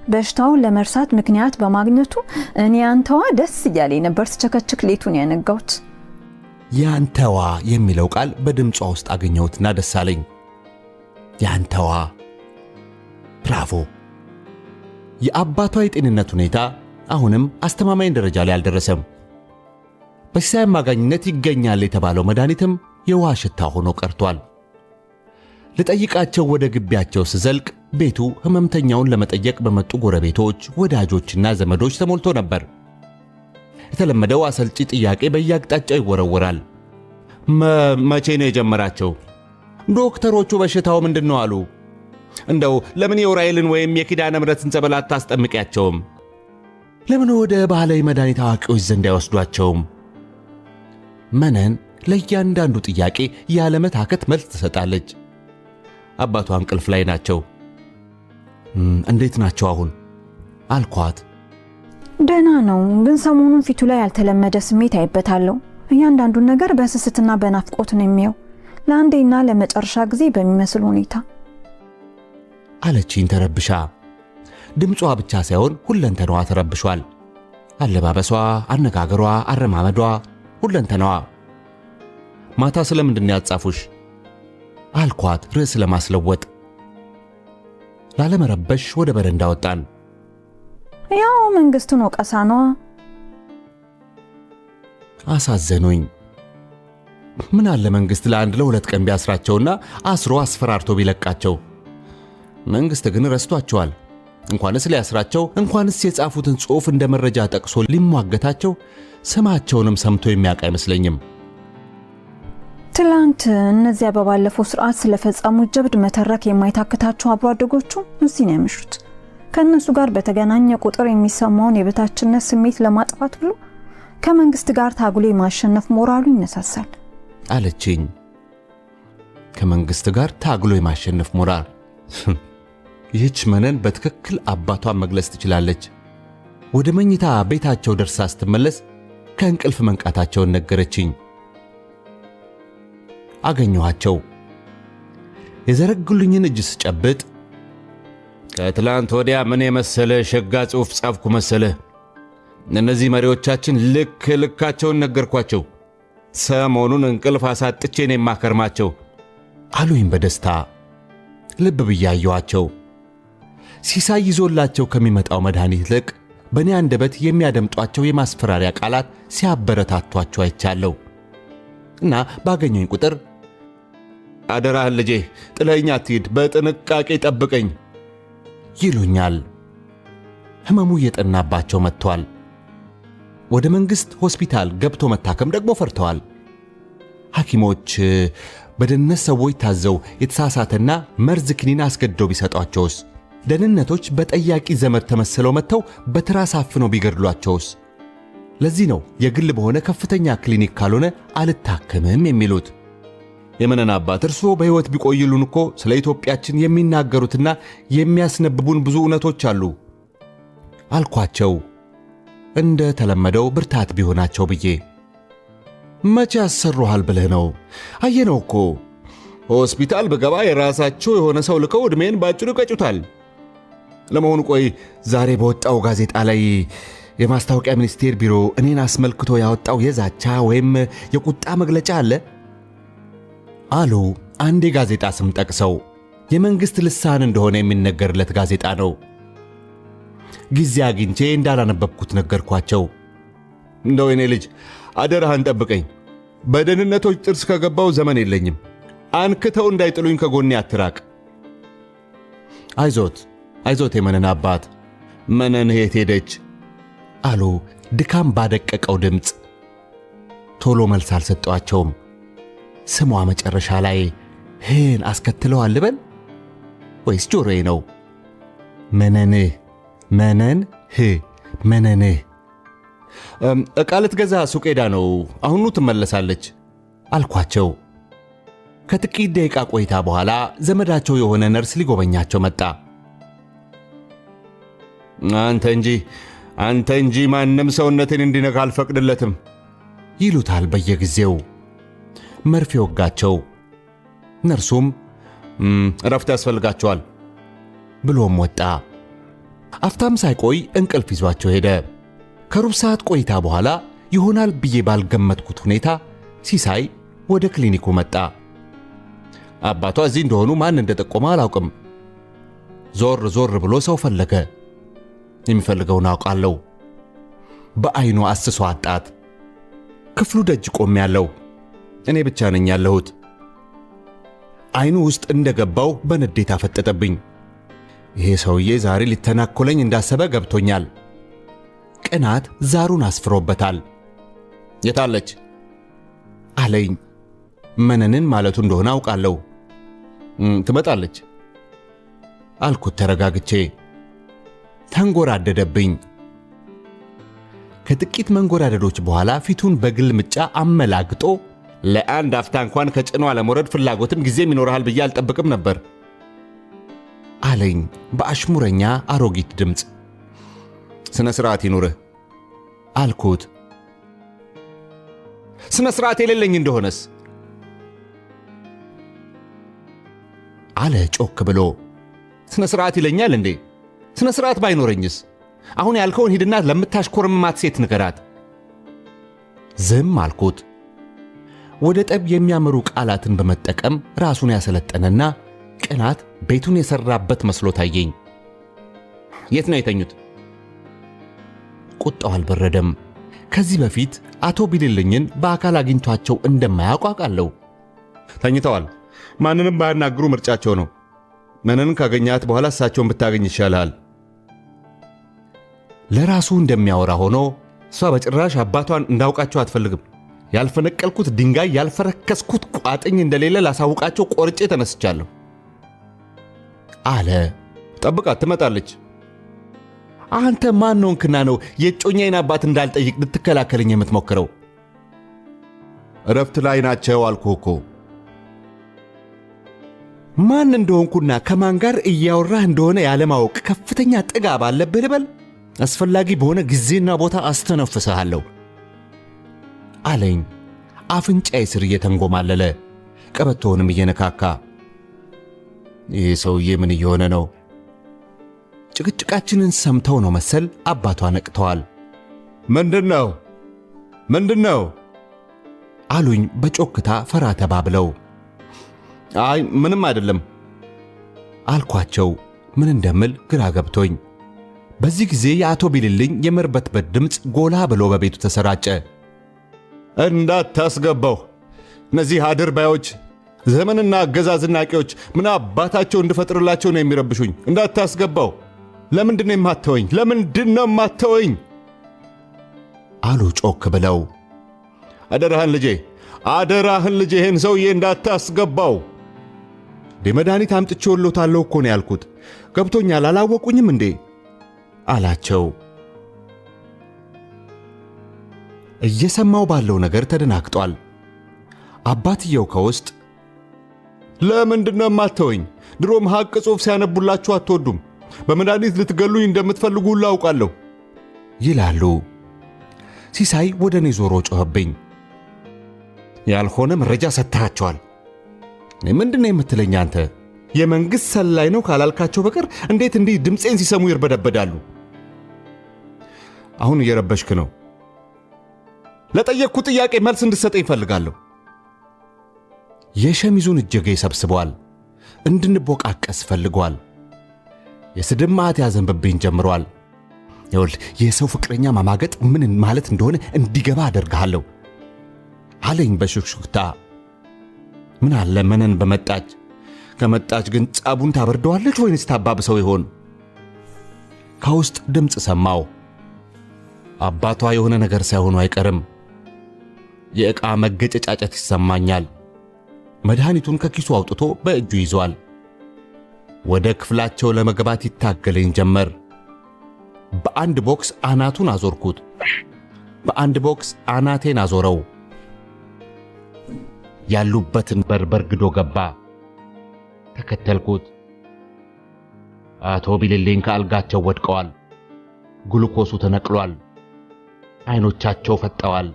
በሽታውን ለመርሳት ምክንያት በማግኘቱ እኔ ያንተዋ ደስ እያለኝ ነበር ስቸከችክ ሌቱን ያነጋሁት። ያንተዋ የሚለው ቃል በድምጿ ውስጥ አገኘሁትና ደስ አለኝ። ያንተዋ። ብራቮ። የአባቷ የጤንነት ሁኔታ አሁንም አስተማማኝ ደረጃ ላይ አልደረሰም። በሲሳይ አማካኝነት ይገኛል የተባለው መድኃኒትም የውሃ ሽታ ሆኖ ቀርቷል። ልጠይቃቸው ወደ ግቢያቸው ስዘልቅ ቤቱ ህመምተኛውን ለመጠየቅ በመጡ ጎረቤቶች፣ ወዳጆችና ዘመዶች ተሞልቶ ነበር። የተለመደው አሰልቺ ጥያቄ በየአቅጣጫው ይወረወራል። መቼ ነው የጀመራቸው? ዶክተሮቹ በሽታው ምንድነው አሉ? እንደው ለምን የኡራኤልን ወይም የኪዳነ ምሕረትን ጸበል አታስጠምቂያቸውም? ለምን ወደ ባህላዊ መድኃኒት አዋቂዎች ዘንድ አይወስዷቸውም? መነን ለእያንዳንዱ ጥያቄ ያለመታከት መልስ ትሰጣለች። አባቷ እንቅልፍ ላይ ናቸው። እንዴት ናቸው አሁን አልኳት። ደህና ነው፣ ግን ሰሞኑን ፊቱ ላይ ያልተለመደ ስሜት አይበታለሁ። እያንዳንዱን ነገር በስስትና በናፍቆት ነው የሚያው፣ ለአንዴና ለመጨረሻ ጊዜ በሚመስል ሁኔታ አለችኝ ተረብሻ። ድምጿ ብቻ ሳይሆን ሁለንተናዋ ተረብሿል። አለባበሷ፣ አነጋገሯ፣ አረማመዷ፣ ሁለንተናዋ። ማታ ስለምንድን ነው ያጻፉሽ አልኳት ርዕስ ለማስለወጥ። ላለመረበሽ ወደ በረንዳ ወጣን። ያው መንግስቱን ወቀሳ ነዋ። አሳዘኑኝ። ምን አለ መንግሥት ለአንድ ለሁለት ቀን ቢያስራቸውና አስሮ አስፈራርቶ ቢለቃቸው። መንግሥት ግን ረስቷቸዋል። እንኳንስ ሊያስራቸው፣ እንኳንስ የጻፉትን ጽሑፍ እንደ መረጃ ጠቅሶ ሊሟገታቸው ስማቸውንም ሰምቶ የሚያውቅ አይመስለኝም። ትላንት እነዚያ በባለፈው ስርዓት ስለፈጸሙት ጀብድ መተረክ የማይታክታቸው አብሮ አደጎቹ እዚህ ነው ያመሹት። ከእነሱ ጋር በተገናኘ ቁጥር የሚሰማውን የበታችነት ስሜት ለማጥፋት ብሎ ከመንግስት ጋር ታግሎ የማሸነፍ ሞራሉ ይነሳሳል አለችኝ። ከመንግስት ጋር ታግሎ የማሸነፍ ሞራል። ይህች መነን በትክክል አባቷን መግለጽ ትችላለች። ወደ መኝታ ቤታቸው ደርሳ ስትመለስ ከእንቅልፍ መንቃታቸውን ነገረችኝ። አገኘኋቸው። የዘረጉልኝን እጅ ስጨብጥ ከትላንት ወዲያ ምን የመሰለ ሸጋ ጽሑፍ ጻፍኩ መሰለ። እነዚህ መሪዎቻችን ልክ ልካቸውን ነገርኳቸው። ሰሞኑን እንቅልፍ አሳጥቼ ነው የማከርማቸው አሉኝ በደስታ። ልብ ብዬ አየኋቸው። ሲሳይ ይዞላቸው ከሚመጣው መድኃኒት ይልቅ በእኔ አንደበት የሚያደምጧቸው የማስፈራሪያ ቃላት ሲያበረታቷቸው አይቻለሁ። እና ባገኘኝ ቁጥር አደራህን ልጄ ጥለኸኝ አትሂድ፣ በጥንቃቄ ጠብቀኝ ይሉኛል። ሕመሙ እየጠናባቸው መጥቷል። ወደ መንግሥት ሆስፒታል ገብቶ መታከም ደግሞ ፈርተዋል። ሐኪሞች በደህንነት ሰዎች ታዘው የተሳሳተና መርዝ ክኒን አስገድደው ቢሰጧቸውስ? ደህንነቶች በጠያቂ ዘመድ ተመስለው መጥተው በትራስ አፍነው ቢገድሏቸውስ? ለዚህ ነው የግል በሆነ ከፍተኛ ክሊኒክ ካልሆነ አልታከምም የሚሉት። የመነን አባት እርስዎ በሕይወት ቢቆይሉን እኮ ስለ ኢትዮጵያችን የሚናገሩትና የሚያስነብቡን ብዙ እውነቶች አሉ አልኳቸው። እንደ ተለመደው ብርታት ቢሆናቸው ብዬ። መቼ ያሰሩሃል ብለህ ነው? አየነው እኮ ሆስፒታል ብገባ የራሳቸው የሆነ ሰው ልከው ዕድሜን ባጭሩ ይቀጩታል። ለመሆኑ ቆይ ዛሬ በወጣው ጋዜጣ ላይ የማስታወቂያ ሚኒስቴር ቢሮ እኔን አስመልክቶ ያወጣው የዛቻ ወይም የቁጣ መግለጫ አለ? አሉ አንድ የጋዜጣ ስም ጠቅሰው። የመንግሥት ልሳን እንደሆነ የሚነገርለት ጋዜጣ ነው። ጊዜ አግኝቼ እንዳላነበብኩት ነገርኳቸው። እንደው የኔ ልጅ አደራህን ጠብቀኝ። በደህንነቶች ጥርስ ከገባው ዘመን የለኝም። አንክተው እንዳይጥሉኝ ከጎኔ አትራቅ። አይዞት አይዞት የመነን አባት፣ መነን የት ሄደች? አሉ ድካም ባደቀቀው ድምፅ። ቶሎ መልስ አልሰጠዋቸውም። ስሟ መጨረሻ ላይ ህን አስከትለዋል ልበል ወይስ ጆሮዬ ነው? መነንህ መነን ህ መነንህ። ዕቃ ልትገዛ ሱቅ ሄዳ ነው፣ አሁኑ ትመለሳለች አልኳቸው። ከጥቂት ደቂቃ ቆይታ በኋላ ዘመዳቸው የሆነ ነርስ ሊጎበኛቸው መጣ። አንተ እንጂ አንተ እንጂ ማንም ሰውነቴን እንዲነካ አልፈቅድለትም ይሉታል በየጊዜው። መርፌ ወጋቸው። ነርሱም እረፍት ያስፈልጋቸዋል ብሎም ወጣ። አፍታም ሳይቆይ እንቅልፍ ይዟቸው ሄደ። ከሩብ ሰዓት ቆይታ በኋላ ይሆናል ብዬ ባልገመትኩት ሁኔታ ሲሳይ ወደ ክሊኒኩ መጣ። አባቷ እዚህ እንደሆኑ ማን እንደጠቆመ አላውቅም። ዞር ዞር ብሎ ሰው ፈለገ። የሚፈልገውን አውቃለሁ። በአይኑ አስሶ አጣት። ክፍሉ ደጅ ቆሜያለሁ። እኔ ብቻ ነኝ ያለሁት። አይኑ ውስጥ እንደገባው በንዴት አፈጠጠብኝ። ይሄ ሰውዬ ዛሬ ሊተናኮለኝ እንዳሰበ ገብቶኛል። ቅናት ዛሩን አስፍሮበታል። የታለች አለኝ። መነንን ማለቱ እንደሆነ አውቃለሁ። ትመጣለች አልኩት ተረጋግቼ። ተንጎራደደብኝ። ከጥቂት መንጎራደዶች በኋላ ፊቱን በግልምጫ አመላግጦ ለአንድ አፍታ እንኳን ከጭኗ ለመውረድ ፍላጎትም ጊዜም ይኖርሃል ብዬ አልጠብቅም ነበር አለኝ በአሽሙረኛ አሮጊት ድምፅ። ስነ ስርዓት ይኑርህ አልኩት። ስነ ስርዓት የሌለኝ እንደሆነስ አለ ጮክ ብሎ። ስነ ስርዓት ይለኛል እንዴ? ስነ ስርዓት ባይኖረኝስ? አሁን ያልከውን ሂድና ለምታሽኮርምማት ሴት ንገራት። ዝም አልኩት። ወደ ጠብ የሚያመሩ ቃላትን በመጠቀም ራሱን ያሰለጠነና ቅናት ቤቱን የሰራበት መስሎ ታየኝ። የት ነው የተኙት? ቁጣው አልበረደም። ከዚህ በፊት አቶ ቢልልኝን በአካል አግኝቷቸው እንደማያውቅ አውቃለሁ። ተኝተዋል። ማንንም ባያናግሩ ምርጫቸው ነው። መነንን ካገኛት በኋላ እሳቸውን ብታገኝ ይሻልሃል። ለራሱ እንደሚያወራ ሆኖ እሷ በጭራሽ አባቷን እንዳውቃቸው አትፈልግም። ያልፈነቀልኩት ድንጋይ ያልፈረከስኩት ቋጥኝ እንደሌለ ላሳውቃቸው ቆርጬ ተነስቻለሁ አለ። ጠብቃት፣ ትመጣለች። አንተ ማን ሆንክና ነው የእጮኛዬን አባት እንዳልጠይቅ ልትከላከልኝ የምትሞክረው? እረፍት ላይ ናቸው አልኩህ እኮ። ማን እንደሆንኩና ከማን ጋር እያወራህ እንደሆነ ያለማወቅ ከፍተኛ ጥጋብ አለብህ ልበል? አስፈላጊ በሆነ ጊዜና ቦታ አስተነፍስሃለሁ አለኝ፣ አፍንጫዬ ስር እየተንጎማለለ ቀበቶውንም እየነካካ። ይህ ሰውዬ ምን እየሆነ ነው? ጭቅጭቃችንን ሰምተው ነው መሰል አባቷ ነቅተዋል። ምንድን ነው ምንድን ነው አሉኝ በጮክታ ፈራ ተባብለው። አይ ምንም አይደለም አልኳቸው፣ ምን እንደምል ግራ ገብቶኝ። በዚህ ጊዜ የአቶ ቢልልኝ የመርበትበት ድምፅ ጎላ ብሎ በቤቱ ተሰራጨ። እንዳታስገባው! እነዚህ አድርባዮች ዘመንና አገዛዝ ናቂዎች ምን አባታቸው እንድፈጥርላቸው ነው የሚረብሹኝ። እንዳታስገባው! ለምንድን ነው የማተወኝ? ለምንድን ነው የማተወኝ? አሉ ጮክ ብለው። አደራህን ልጄ፣ አደራህን ልጄ፣ ይህን ሰውዬ እንዳታስገባው። መድኃኒት አምጥቼዎሎታለሁ እኮ ነው ያልኩት። ገብቶኛል፣ አላወቁኝም እንዴ አላቸው። እየሰማው ባለው ነገር ተደናግጧል። አባትየው ከውስጥ ለምንድን ነው የማተወኝ? ድሮም ሐቅ ጽሑፍ ሲያነቡላችሁ አትወዱም። በመድኃኒት ልትገሉኝ እንደምትፈልጉ ሁሉ አውቃለሁ ይላሉ። ሲሳይ ወደ እኔ ዞሮ ጮኸብኝ። ያልሆነ መረጃ ሰጥተሃቸዋል። ምንድን ነው የምትለኝ አንተ? የመንግሥት ሰላይ ነው ካላልካቸው በቀር እንዴት እንዲህ ድምፄን ሲሰሙ ይርበደበዳሉ? አሁን እየረበሽክ ነው። ለጠየቅኩ ጥያቄ መልስ እንድትሰጠኝ እፈልጋለሁ። የሸሚዙን እጀጌ ሰብስቧል። እንድንቦቃቀስ ፈልጓል። የስድብ መዓት ያዘንብብኝ ጀምሯል። ይኸውልህ የሰው ፍቅረኛ ማማገጥ ምን ማለት እንደሆነ እንዲገባ አደርግሃለሁ አለኝ በሹክሹክታ። ምን አለ መነን በመጣች። ከመጣች ግን ጸቡን ታበርደዋለች ወይንስ ታባብሰው ይሆን? ከውስጥ ድምፅ ሰማው። አባቷ የሆነ ነገር ሳይሆኑ አይቀርም። የዕቃ መገጨጫጨት ይሰማኛል። መድኃኒቱን ከኪሱ አውጥቶ በእጁ ይዟል። ወደ ክፍላቸው ለመግባት ይታገለኝ ጀመር። በአንድ ቦክስ አናቱን አዞርኩት። በአንድ ቦክስ አናቴን አዞረው። ያሉበትን በር በርግዶ ገባ። ተከተልኩት። አቶ ቢልልኝ ከአልጋቸው ወድቀዋል። ግሉኮሱ ተነቅሏል። አይኖቻቸው ፈጠዋል።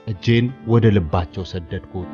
እጄን ወደ ልባቸው ሰደድኩት።